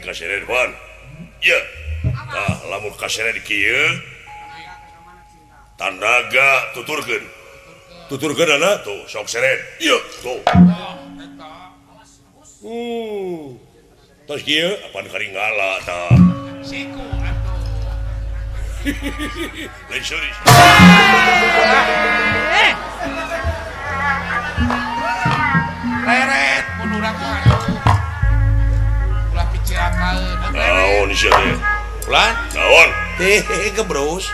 Kaseret pan. Ya. Tah lamun kaseret kieu tanaga tuturkeun. Tuturkeun ana tuh sok seret. Ieu tuh. Tos kieu apan karinggala tah. Siku atuh. Lain serius. Leret mun urang mah atuh. Ulah picirakaeun. Naon sia teh? Ulah Naon? Teh gebrus.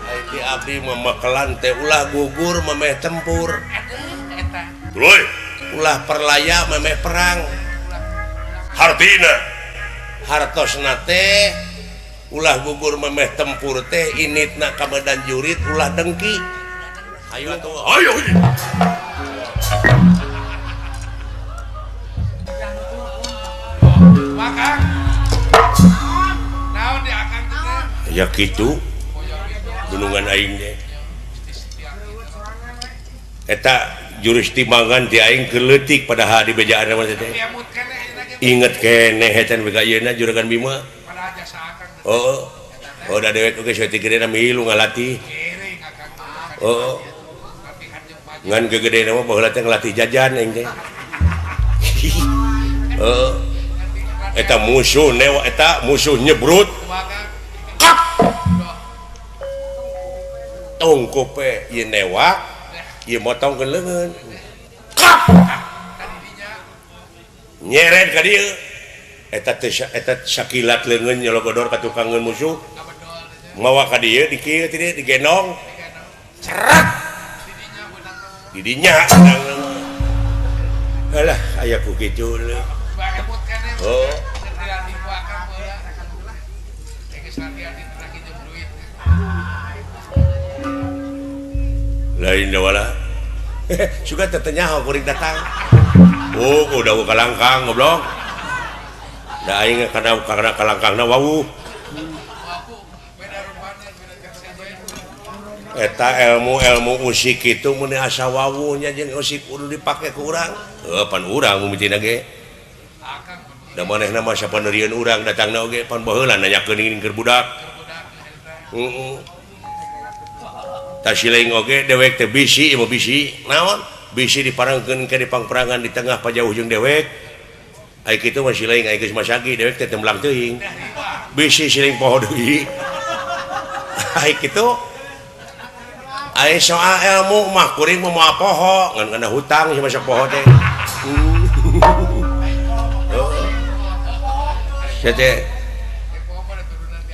Ai ti abdi mah teh ulah gugur memeh tempur. Aduh eta. Tuluy. Ulah perlaya memeh perang. Hartina. Hartosna teh ulah gugur memeh tempur teh initna ka Medan Jurit ulah dengki. Ayo atuh. Ayo. Makang. Naon di akang teh? Ya kitu. Gunungan aing teh. Eta jurus timbangan ti aing keur leutik padahal di bejaan mah teh. Inget keneh eta we ka ayeuna Juragan Bima. Oh, oh da dewek oge saeutik gedena milu ngalatih. Oh. Ngan gegedena mah baheula teh ngalatih jajan aing teh. Heeh. Eta musuh newa eta musuh nyebrut. Kap. Tungkup we ieu newak, ieu motongkeun leungeun. Kap. Nyeret ka dieu. Eta teh eta sakilat leungeun nyologodor ka tukangeun musuh. Mawa ka dieu di kieu teh digendong. Cerak. Di dinya. Alah aya ku kitu. Oh. Lain wala. Suka tetenya kuring datang. Oh, udah kalangkang goblok. Da aing kana kalangkangna wawuh. Eta ilmu-ilmu usik kitu mun asa wawuh nya jeung usik kudu dipake ku urang. Heuh pan urang mimitina ge. Da manehna mah sapaneurieun urang datangna oge pan baheula nanyakeun ingin keur budak. Heeh. Tasiling oge dewek teh bisi ieu bisi naon bisi diparangkeun ke dipangperangan di tengah pajauh jeung dewek ai kitu mah siling ai geus masagi dewek teh tembelang teuing bisi siling poho deui ai kitu ai soal ilmu mah kuring mah moal poho ngan kana hutang si masa poho teh sia teh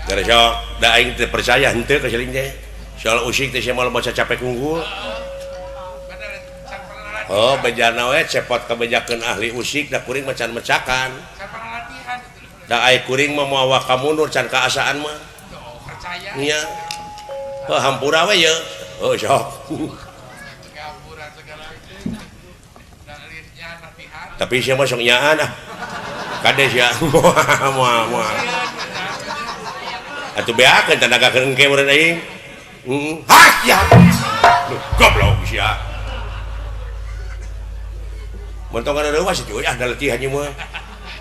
gara sok da aing teh percaya henteu ka siling teh soal usik teh sia mah baca capek unggul. Oh, bejana we cepot kabejakeun ahli usik da kuring mah can mecakan. Da ai kuring mah moal waka mundur can kaasaan mah. Nya. Heuh hampura we ye. Heuh sok. Tapi sia mah sok nyaan ah. Kade sia moal moal. Atuh beakeun tanagakeun engke meureun aing. Hah ya. Duh, goblok sia. Mentongan reuwas itu ah da latihan ieu mah.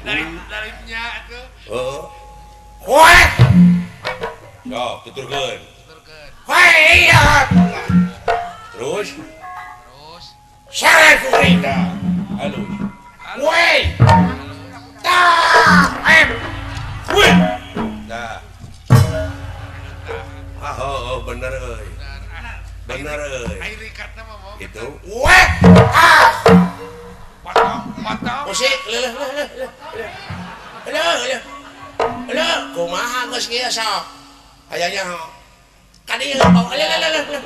Dari-darinya atuh. Heeh. Hoe. Sok tuturkeun. Tuturkeun. Hoe iya. Terus. Terus. Sare kuring tah. Halus. Hoe. Tah, em. Hoe. Tah. Ah, oh, bener euy. Bener euy. Ai rikatna mah mau. Itu. Weh. Ah. Potong, potong. Musik leuh leuh leuh leuh. Leuh leuh. Leuh, kumaha geus kieu sok. Aya nyaho. Ka dieu bawa leuh leuh leuh leuh.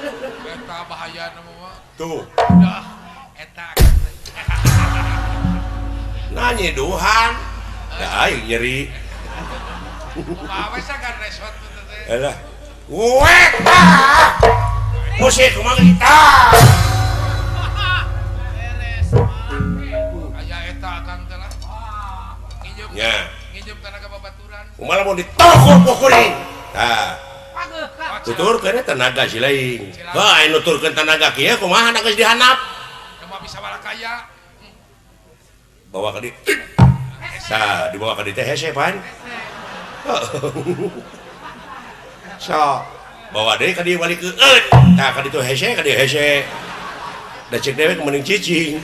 Eta bahayana mah. Tuh. Dah eta. Nanyi duhan. Da aing nyeri. Kumaha we sagan resot teh. Alah. Weh. Ah. Musik kumaha kita. Beres. Aya eta akang teh lah. Nginjem. Nya. Nginjem kana ka babaturan. Kumaha lamun ditokok ku kuring. Tah. Tuturkeun tenaga si lain. Heuh aya nuturkeun tenaga kieu kumaha da geus dihandap. Kumaha bisa balakaya. Bawa ka dieu. Tah dibawa ka dieu teh hese pan. So, bawa deui ka dieu balik keun. Tah ka ditu hese ka dieu hese. Da cek dewek mending cicing.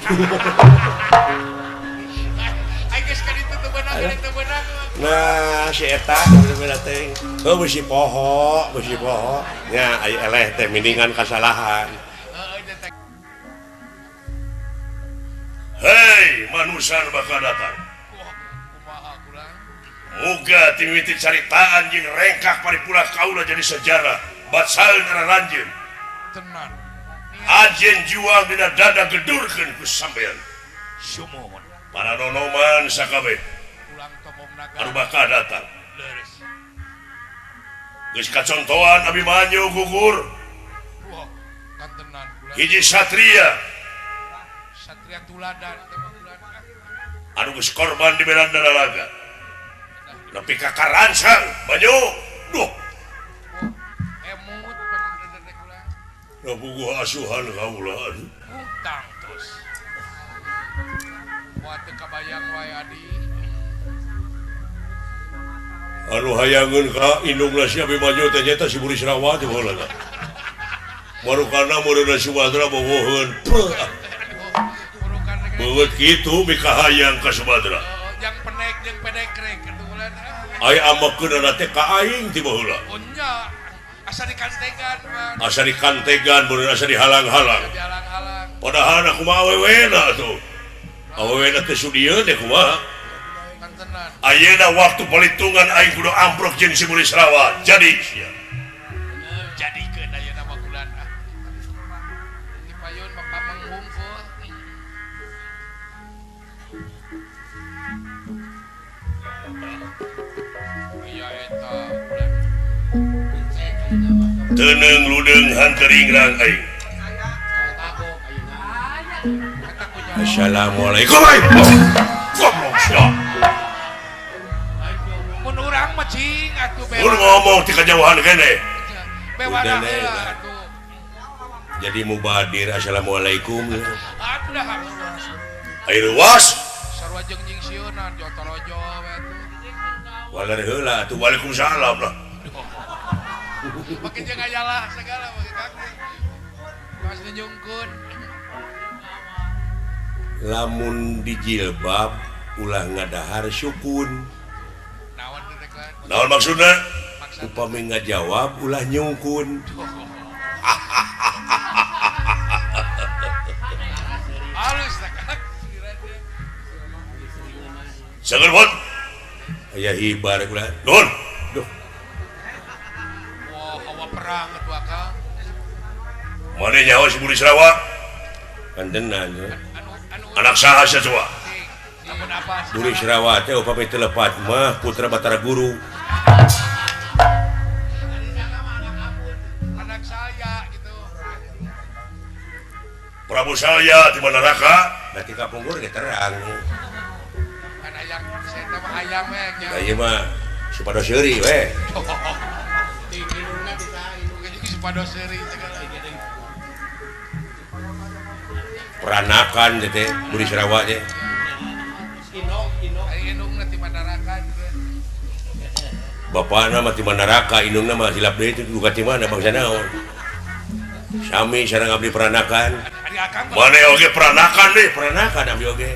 Ai geus ka ditu teu beunang ka ditu beunang. Nah, si eta bener teh. Heuh bisi poho, bisi poho. Nya ai eleh teh mendingan kasalahan. Hei, manusia bakal datang. Muga timiti caritaan jeung rengkak paripurna kaula jadi sejarah bacaeun aranjeun. Tenan. Ajen juang dina dada gedurkeun ku sampean. Sumuhun. Para nonoman sakabeh. Ulang tomong naga. Anu bakal datang. Leres. Geus kacontohan Abimanyu gugur. Wah, kan tenan kula. Hiji satria. Satria tuladan teh mah kula. Anu geus korban di medan lalaga. Nepi ka karancang Banyu. Duh. Emut panggedeg kula. Puguh asuhan kaula. Hutang terus. Moal teu kabayang wae adi. Anu hayangeun ka indungna si Abimanyu teh nyaeta si Burisrawa teh baheula. Marukana meureunna Subadra boboheun. Beungeut kitu mikahayang ka Subadra. Jang penek jeung pedekrek atuh ulah. Ai amekeunana teh ka aing ti baheula. Oh nya. Asa dikantegan mah. Asa dikantegan meureun asa dihalang-halang. Dihalang-halang. Padahal kumaha awewena atuh. Awewena teh sudieun teh kumaha. Kantenan. Ayeuna waktu palitungan aing kudu amprok jeung si Burisrawa. Jadi sia. Jadikeun ayeuna mah kulan ah. Di payun mah pameng hungkul. Aya eta kulan. Teuneng ludeung hanteringrang aing. Assalamualaikum. Goblok sia. Mun urang mah cing atuh Mun ngomong ti kajauhan keneh. Bewana heula atuh. Jadi mubadir assalamualaikum. Atuh dah. Ayo luas. Sarua jeung nyingsieunan jotorojo we atuh. Waler heula atuh waalaikumsalam lah. Make jeung ayalah segala make kaki. Pas nyungkeun. Lamun dijilbab ulah ngadahar sukun. Naon teh kan? Naon maksudna? Upami ngajawab ulah nyungkun. Halus teh kan. Sangat bot. Aya hibar ulah. Nuhun. Duh. Wah, hawa perang atuh akang. Mane nyaho si Burisrawa? Kantenan ya. Anak saha sia coba? Burisrawa teh upami teu lepat mah putra Batara Guru. Anak saya gitu. Prabu Salya di Manaraka? Berarti kapungkur ge terang. Kan hayang saya teh mah hayang we nya. Da ieu mah supados seuri we. Supados seuri segala. Peranakan teh Burisrawa teh. Ai indungna ti Manaraka. Bapana mah ti Manaraka, indungna mah hilap deui teh duka ti mana bangsa naon. Sami sareng abdi peranakan. Mane oge peranakan deh, peranakan abdi oge.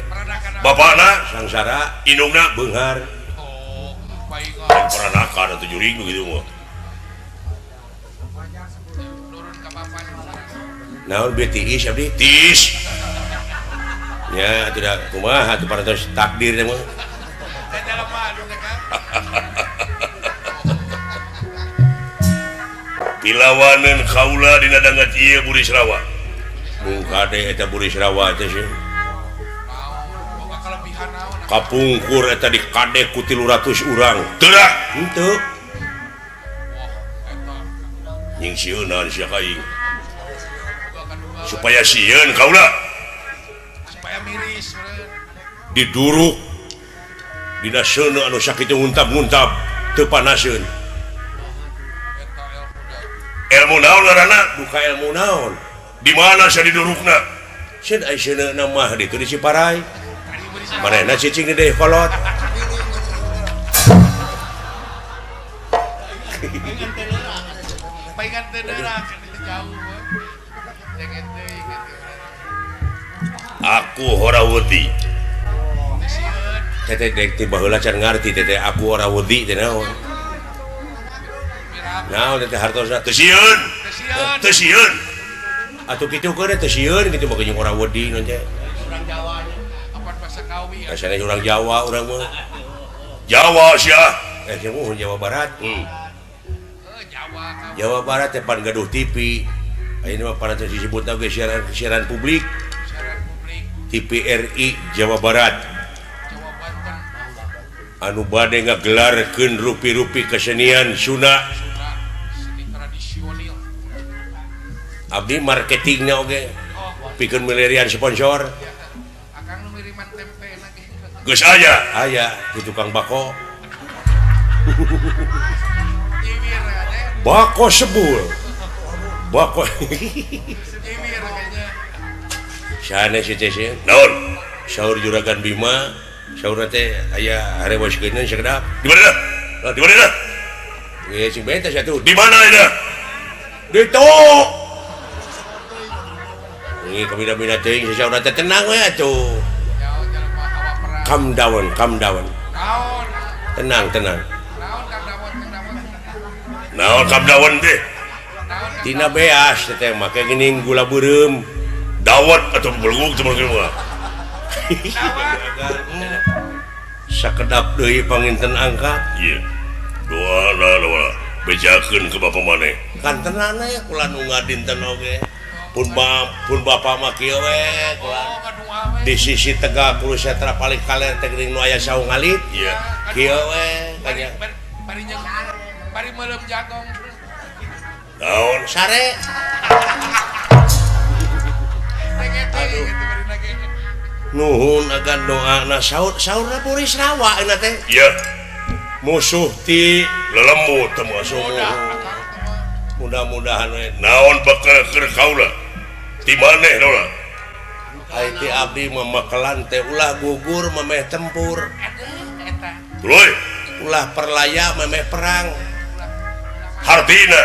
Bapana sangsara, indungna beunghar. Oh, baik. Peranakan atuh jurig gitu mah. Nurun ka bapa. Naon beuti tiis abdi? Tiis. Ya, tidak kumaha atuh parantos takdir teh mah. Teh jelema anu teh kan. Pilawaneun kaula dina dangat ieu Burisrawa. Mung kade eta Burisrawa teh sih. Naon, boga kelebihan naon? Kapungkur eta dikadek ku 300 urang. Teu dah. Henteu. Wah, eta Nyingsieunan sia ka aing. Supaya sieun kaula. Supaya miris meureun. Diduruk dina seuneu anu sakitu nguntap-nguntap teu panaseun. Eta ilmu Ilmu naon ngaranna? Duka ilmu naon? Di mana sia didurukna? Sieun ai seuneuna mah ditu di Ciparai. Manehna cicing di deui kolot. Aku ora wedi. Teteh dek ti baheula can ngarti teteh aku ora wedi teh naon. Naon teteh hartosna Teu sieun. Teu sieun. Atuh kitu keun teu sieun kitu mah jeung ora wedi naon teh. Urang Jawa nya. Apaan bahasa Kawi? Asana urang Jawa urang mah. Jawa sia. Jeung Jawa Barat. Jawa. Jawa Barat teh pan gaduh TV. Ayeuna mah parantos disebutna ge siaran publik. Siaran publik. TVRI Jawa Barat. Anu bade ngagelarkeun rupi-rupi kesenian Sunda. Seni tradisional. Abdi marketingna oge. Pikeun milarian sponsor. Akang nu ngiriman tempe lagi. Geus aya. Aya di tukang bako. Bako sebul. Bako. Sanes teh sieun. Naon? Saur Juragan Bima. Saur teh aya harewoskeun sakedap. Di mana? Di mana? Ge sing beta satu. Di mana ini? Ditu. Ini kabina-bina teuing saur teh tenang we atuh. Calm down, calm down. Tenang, tenang. Naon calm down teh? Tina beas teh make geuning gula beureum. Dawet atau beluguk teh mah. Sakedap deui panginten angkat. Iya. Doa doa bejakeun ke bapa maneh. Kantenan we kula nu ngadinten oge. Pun bapa mah kieu we kula. Di sisi Tegal Kurusetra paling kaler teh geuning nu aya saung alit. Iya. Kieu we kanya. Bari bari meuleum jagong. Naon sare. Aduh. Nuhun agan doana saur saurna Burisrawa euna teh. Iya. Musuh ti lelembut teh masuk. Mudah-mudahan we. Naon bakal keur kaula? Ti maneh naon? Ai ti abdi mah makelan teh ulah gugur memeh tempur. Aduh eta. Tuluy. Ulah perlaya memeh perang. Hartina.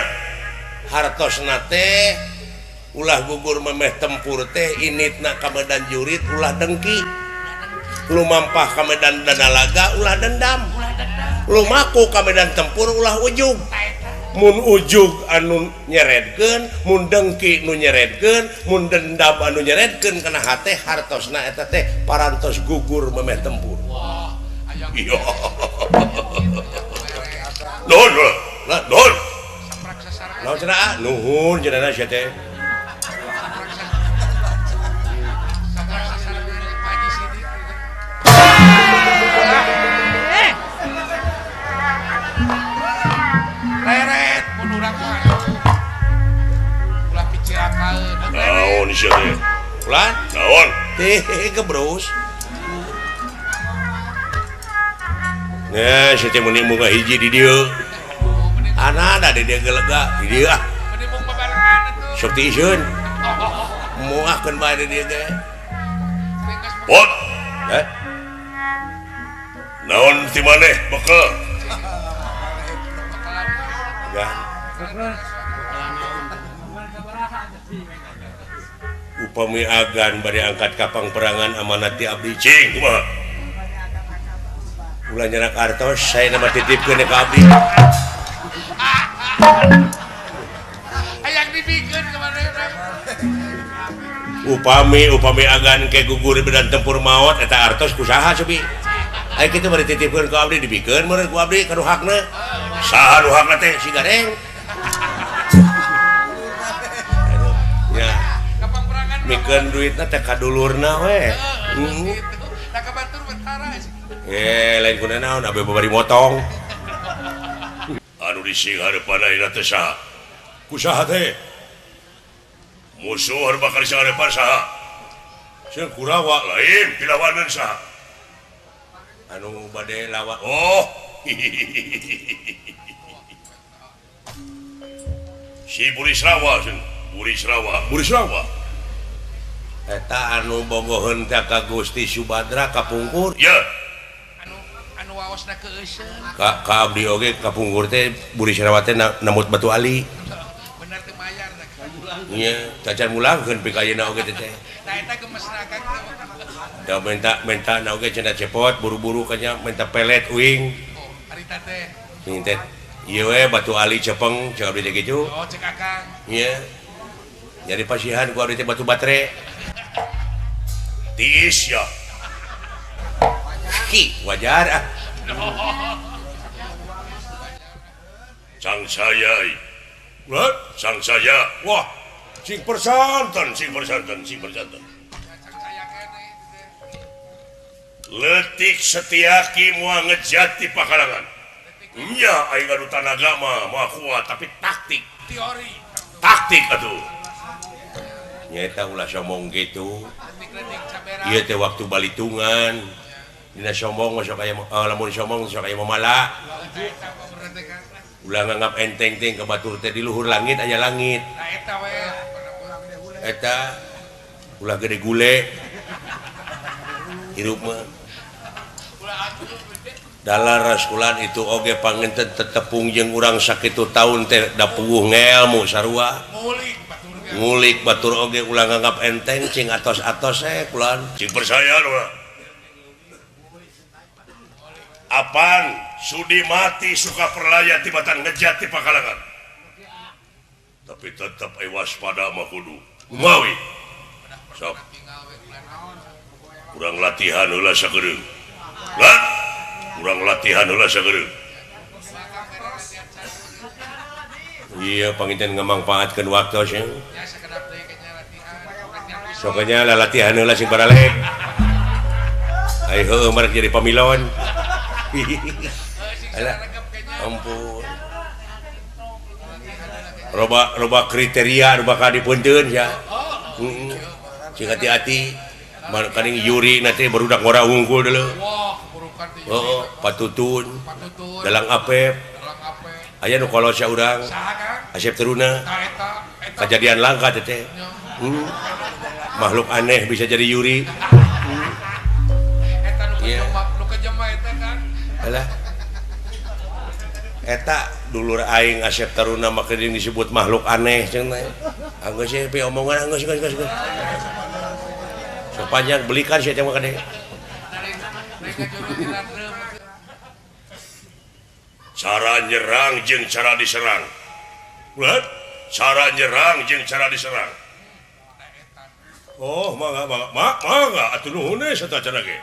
Hartosna teh ulah gugur memeh tempur teh initna ka medan jurit ulah dengki, lumampah ka medan danalaga ulah dendam, lumaku ka medan tempur ulah ujug. Mun ujug anu nyeredkeun, mun dengki nu nyeredkeun, mun dendam anu nyeredkeun kana hate hartosna eta teh parantos gugur memeh tempur. Wah, aya. Iya. Nuhun, nuhun. Naon cenah? Nuhun cenah sia teh. Leret mun urang mah ulah picirakaeun. Naon sia teh? Ulah naon? Teh gebrus. Nah, sia teh meuni munga hiji di dieu. Anana di dieu gelega di dieu ah. Meuni mung babarengan atuh. Sok tiiseun. Moahkeun bae di dieu ge. Pot. Heh. Naon ti maneh bekel? Upami agan bade angkat kapang perangan amanat ti abdi cing kumaha? Ulah nyerak artos saya nama titipkeun ka abdi. Hayang dibikeun ka manehna. Upami agan ke gugur medan tempur maot eta artos ku saha cobi? Aya kitu bade titipkeun ka abdi dibikeun meureun ku abdi ka nu hakna. Saha nu hakna teh? Si Gareng. Ya. Mikeun duitna teh ka dulurna we. Heeh. Da ka batur betara. Eh, lain kuna naon abe babari motong. Anu dising hareupan ayeuna teh saha? Ku saha teh? Musuh anu bakal dising hareupan saha? Sieun Kurawa lain pilawaneun saha? Anu bade lawan. Oh. Si Burisrawa, Burisrawa, Burisrawa. Eta anu bogoheun teh ka Gusti Subadra kapungkur. Ya. Anu waosna keueuseun. Ka abdi oge kapungkur teh Burisrawa teh namut batu ali. Bener teh mayar teh. Nya, cacan mulangkeun pika ayeuna oge teh. Nah eta gemesna Kang. Da minta na oge cenah cepot buru-buru kanya minta pelet uing. Oh, harita teh. Teh ieu we batu ali cepeng cek abdi teh kitu. Oh, cek akang. Iya. Jadi pasihan ku abdi teh batu batere. Tiis ya. Ki, wajar ah. Sang saya. Wah, sang saya. Wah, sing persanten, sing persanten, sing persanten. Letik Setiaki moal ngejati pakalangan. Nya aing anu tanaga mah moal kuat tapi taktik. Teori. Taktik atuh. Nyaeta ulah sombong kitu. Ieu teh waktu balitungan. Dina sombong sok aya lamun sombong sok aya mamala. Ulah nganggap enteng teh ka batur teh di luhur langit aya langit. Nah eta we. Eta ulah gede gule. Hirup mah. Dalar raskulan itu oge pangenten tetepung jeung urang sakitu taun teh da puguh ngelmu sarua. Ngulik batur oge ulah nganggap enteng cing atos-atos kulan. Cing percaya ulah. Apan sudi mati suka perlaya tibatan ngejat ti pakalangan. Tapi tetap ai waspada mah kudu. Mawi. Sok. Kurang latihan heula sakedeung. Lah, kurang latihan heula sakedeung. Iya, panginten ngamangpaatkeun waktu sih. Sokanya latihan heula sing baralek. Ai heueuh marek jadi pamilon. Alah, ampun. Loba kriteria nu bakal dipunteun ya. Heeh. Sing hati-hati. Kaning Yuri nanti barudak ngora unggul dulu. Oh, patutun, dalang apep, aya nu kolot sia urang, Asep Teruna, kejadian langka teh. Makhluk aneh bisa jadi Yuri. Alah. Eta dulur aing Asep Taruna make disebut makhluk aneh cenah. Anggeus pi omongan anggeus geus geus. Sepanjang belikan sia teh mah kade. Cara nyerang jeung cara diserang. Ulah, cara nyerang jeung cara diserang. Oh, mangga mangga mangga atuh nuhun we sateuacan cara ge.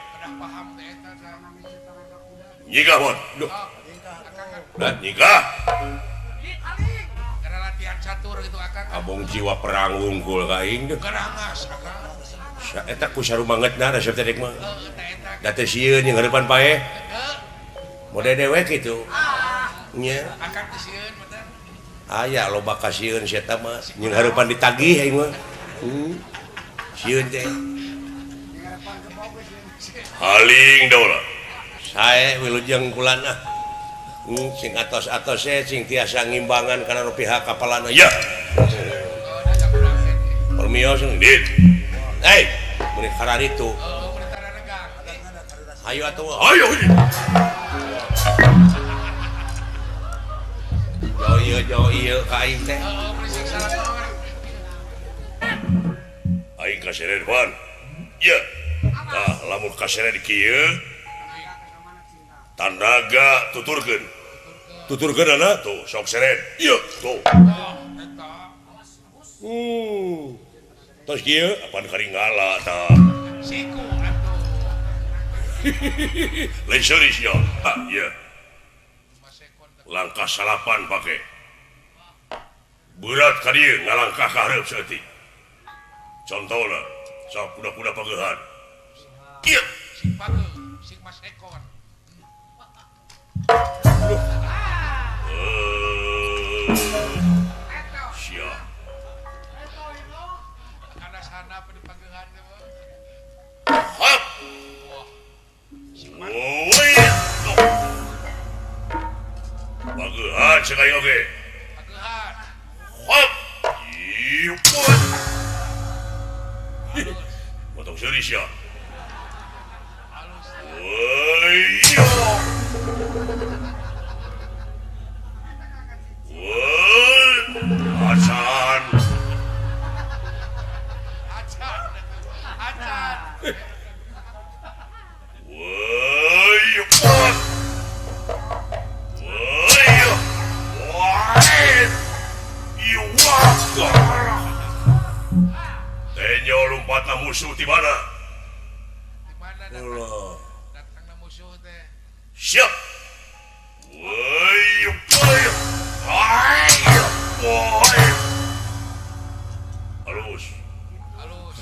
Nyigah mon. Duh. Lah nyigah. Karena latihan catur gitu akang. Abong jiwa perang wungkul ka aing deuh. Gerangas akang. Eta ku sarumangetna resep teh mah. Da teh sieun jeung harapan paeh. Mode dewek kitu. Nya. Akang teh sieun bener. Aya loba kasieun sia eta mah jeung harapan ditagih aing mah. Sieun teh. Haling daula. Sae wilujeng kulan ah. Sing atos-atos sing tiasa ngimbangan kana nu pihak kapalana. Ya. Permios dit. Hei, meni kararitu. Ayo atuh. Ayo. Jauh ieu ka aing teh. Aing kaseret pan. Ya. Tah lamun kaseret kieu tanaga tuturkeun. Tuturkeun ana tuh sok seret. Ieu tuh. Tos kieu apan karingala tah. Siku atuh. Lain seuris nya. Ah, ieu. Langkah salapan pake. Berat ka dieu ngalangkah ka hareup saeutik. Contohna, sok kuda-kuda pageuhan. Ieu sing pageuh, sing mas ekon. Sia. Hap. Woi. Pageuhan cek aing oge. Pageuhan. Hap. Ieu pun. Motong seuri sia. Woi. Woi. Acan. Acan. Acan. Lompatna musuh di mana? Di mana Allah. Datangna musuh teh. Siap. Woi, woi. Ayo, woi. Halus. Halus.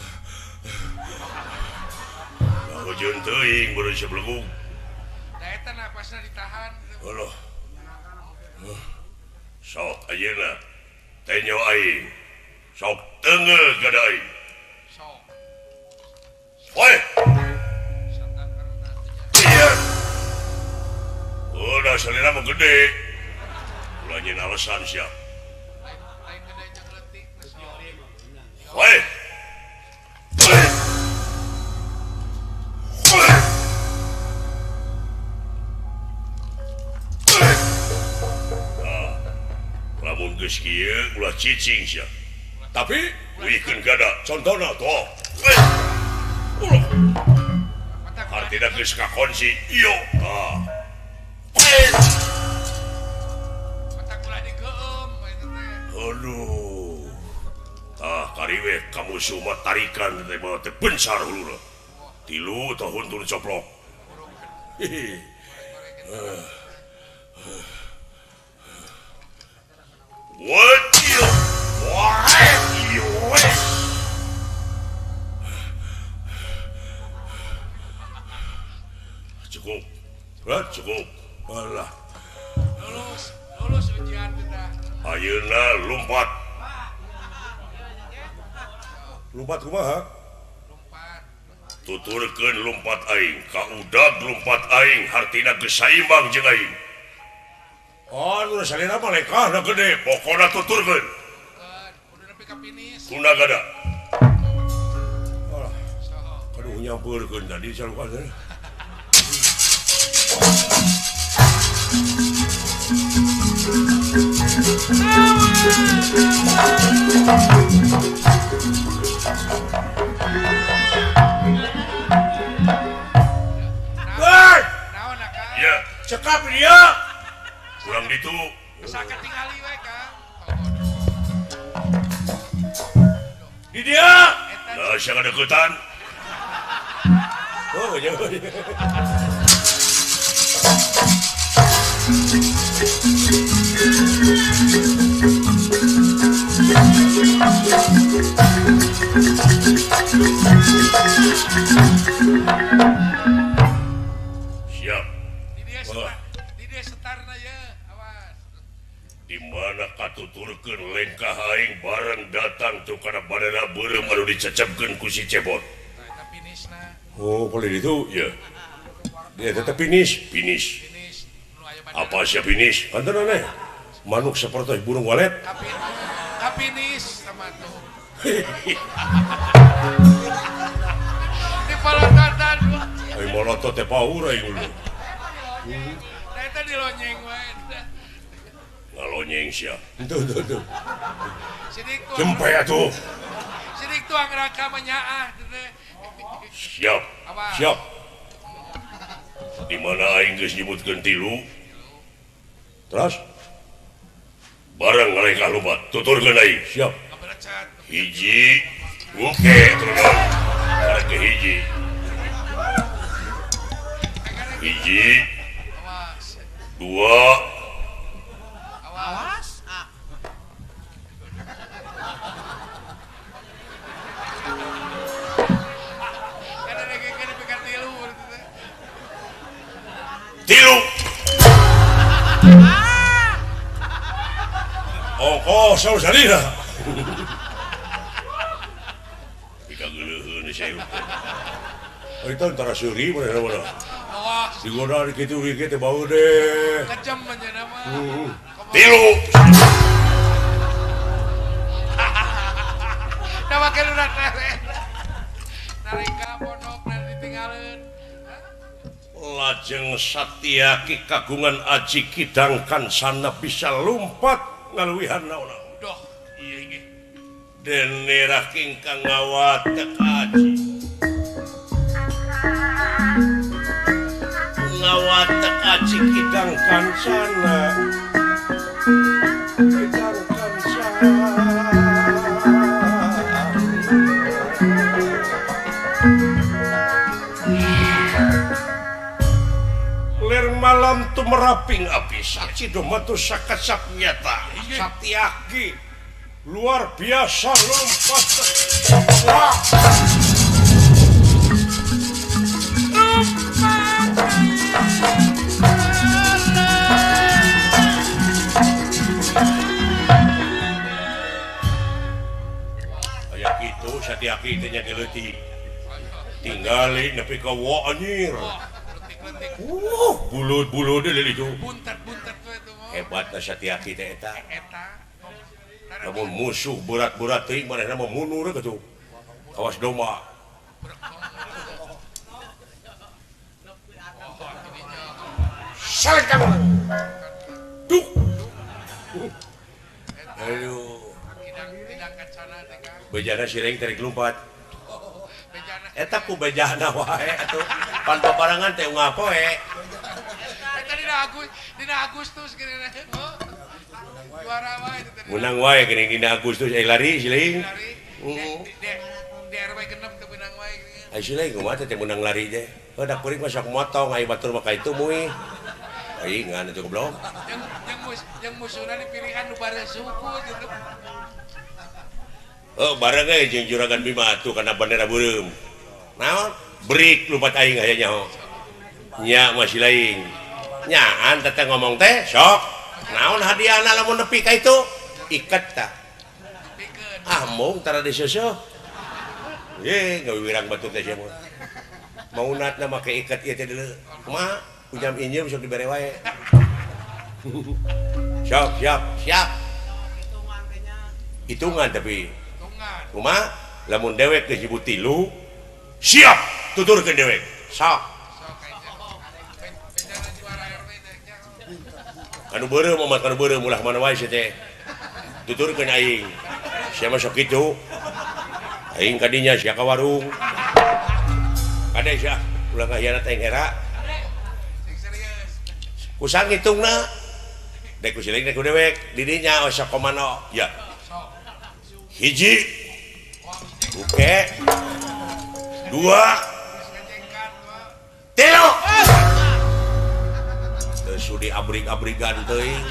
Hujan teuing baru sebelum. Da eta napasna ditahan. Allah. Sok ayeuna tenyo aing. Sok teunggeul gada aing. Sok. Woi. Iya. Udah salira mah gede. Ulah nyeun alasan sia. Lain gede jeung leutik. Woi. Lamun geus kieu ulah cicing sia. Tapi uihkeun gada contona toh. Ulah. Artina geus kakunci. Iyo. Tah. Matak ulah digeum eta teh. Aduh. Tah kariwe ka musuh mah tarikan teh bawa teh bencar huluna. Tilu tahun turun coplok. Hehe. What you? What you? Cukup. Cukup. Alah. Lulus, lulus ujian kita. Ayeuna lompat. Lompat kumaha? Lompat. Tuturkeun lompat aing, ka udag lompat aing, hartina geus saimbang jeung aing. Oh, nu salira mah lekahna gede, pokona tuturkeun. Kudu nepi ka finish. Kuna gada. Alah. Aduh nyampeurkeun tadi salukan. Woi! Naon akang? Ya, cekap dia. Kurang ditu. Asa katingali we, Kang. Di dia. Lah sia ngadeukeutan. Oh, ya. Siap. Di dia di dia setarna ye, awas. Di mana katuturkeun lengkah aing bareng datang tuh kana badana beureum anu dicecepkeun ku si Cebot. Tah eta finisna. Oh, boleh itu ya. Dia tetap finish, finish. Finish. Nu aya bandera. Apa sia finish? Kanten aneh. Manuk seperti burung walet. Kapinis sama tuh. Di palototan. Ai molotot teh paur aing dulu. Nah eta dilonyeng wae. Ngalonyeng sia. Tuh tuh tuh. Sidik tuh. Jempe atuh. Sidik tuang raka menyaah teh. Siap. Siap. Di mana aing geus nyebutkeun tilu? Terus bareng ngalengkah lompat tuturkeun aing. Siap. Hiji, oke, terus karek ke hiji. Hiji, dua, awas. Tilu. Oh, oh, saur salira. Pikageuleuheun saya. Itu antara seuri mana-mana. Digoda kitu kitu teh bau deh. Kejam manjana mah. Tilu. Da make lunak nareka pondok dan ditinggalin. Lajeng Satyaki kagungan aji kidang kansana bisa lumpat ngaluwihan naon-naon. Doh, ieu ge. Dene ingkang ngawatek aji. Ngawatek aji kidang kansana. Kidang kansana. Dalam tumeraping api saksi domatu sakacap nyata Satyaki luar biasa lompat. Wah. Aya kitu Satyaki teh nya leutik. Tinggali nepi ka wa anjir. Bulut-bulut itu hebat Satyaki teh eta. Namun musuh berat-berat teuing manehna mah mundur kitu. Kawas domba. Salah kamu. Duk. Aduh. Bejana siring tarik lompat. Eta ku bejana wae atuh. Pan paparangan teh unggal poe. Eta dina Agustus geuning. Juara wae teh. Menang wae geuning dina Agustus eh lari siling. Di RW 6 teu meunang wae geuning. Ai siling kumaha teh menang lari teh. Heuh da kuring mah sok motong ai batur mah ka itu mui. Aing ngan atuh goblok. Jeung musuhna dipilihan nu bareng suku gitu. Oh, bareng ge jeung Juragan Bima atuh kana bendera beureum. Naon? Break lupat aing aya nyaho. Nya masih lain. Nyaan teteh ngomong teh sok. Naon hadiahna lamun nepi ka itu? Iket tah. Ah mung tara diseuseuk. Ye, gawe wirang batu teh sia mah. Maunatna make iket ieu teh deuleu. Kumaha? Ujam injem sok dibere wae. Sok, siap, siap. Hitungan tapi. Kumaha? Lamun dewek geus nyebut tilu, siap tuturkeun dewek. Sok. Kanu beureum mah kanu beureum ulah mana wae sia teh. Tuturkeun aing. Sia mah sok kitu. Aing ka dinya sia ka warung. Kade sia ulah ngahianat aing era. Kusang hitungna. Dek ku siling dek ku dewek di dinya osok komano. Ya. Hiji. Oke. 2 3. Teu sudi abrig-abrigan teuing.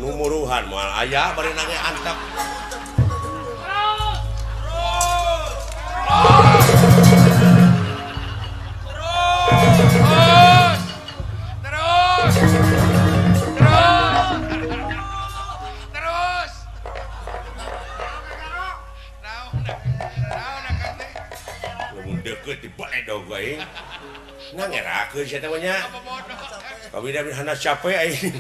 Numuruhan moal aya bari nange antep. Terus. Terus. Lamun deukeut dibaledog aing. Nah ngerakeun sia teh mah nya. Kabida hana capek aing.